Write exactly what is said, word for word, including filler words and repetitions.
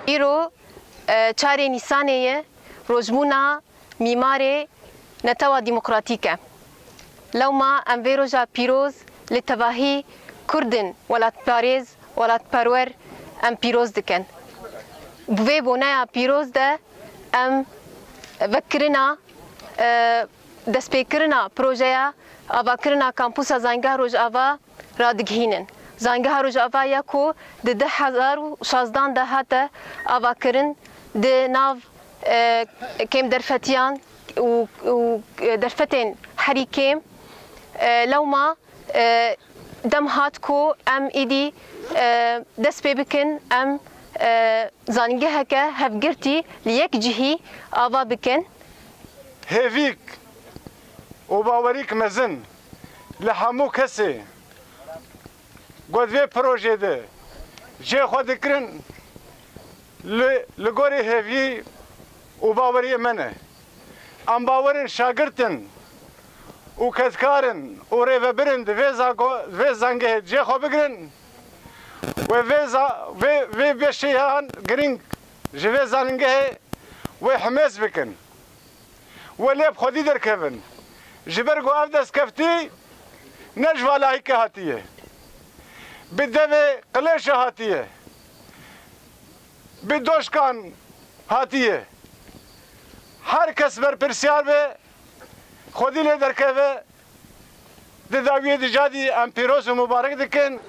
Îro, e, çarê Nîsanê ye, rojbûna mîmarê netewa demokratîk e. Lewma em vê roja pîroz li tevahî Kurdin welatparêz, welatperwer em pîroz dikin. Bi vê boneya pîroz de em vekirina, e, destpêkirina projeya avakirina Kampusa Zangeha Rojava radigihînin. Zangeha Rojava ya ku di du hezar û şazdan de hate avakirin di nav, e, kêm derfetiyan û, û, e, derfetên herî kêm, e, lewma, e, dem hat ku em îdî, e, dest pê bikin, em, e, zanîngeheke hevgirtî li yek cihî ava bikin. Hêvîk û bawerîk mezin li hemû kesê ku di vê projê de cihê xwe dikirin, li, li gorî hêvî û baweriyê me ne. Em bawer in şagirt in û kedkar in û rêvebir in di vê zango-, vê zangehê cihê xwe bigirin. Wê vê za-, vê, vê beşeyan girîng ji vê zanîngehê wê himêz bikin. Wê lê bi xwedî derkevin. Ji ber ku ev destkeftî ne ji valahîkê hatiye. Bi devê qilêşê hatiye. Bi doşkan hatiye. Her kes berpirsiyar be, xwedî lê derkeve. Di dawiyê dijadî em pîroz û mubarek dikin.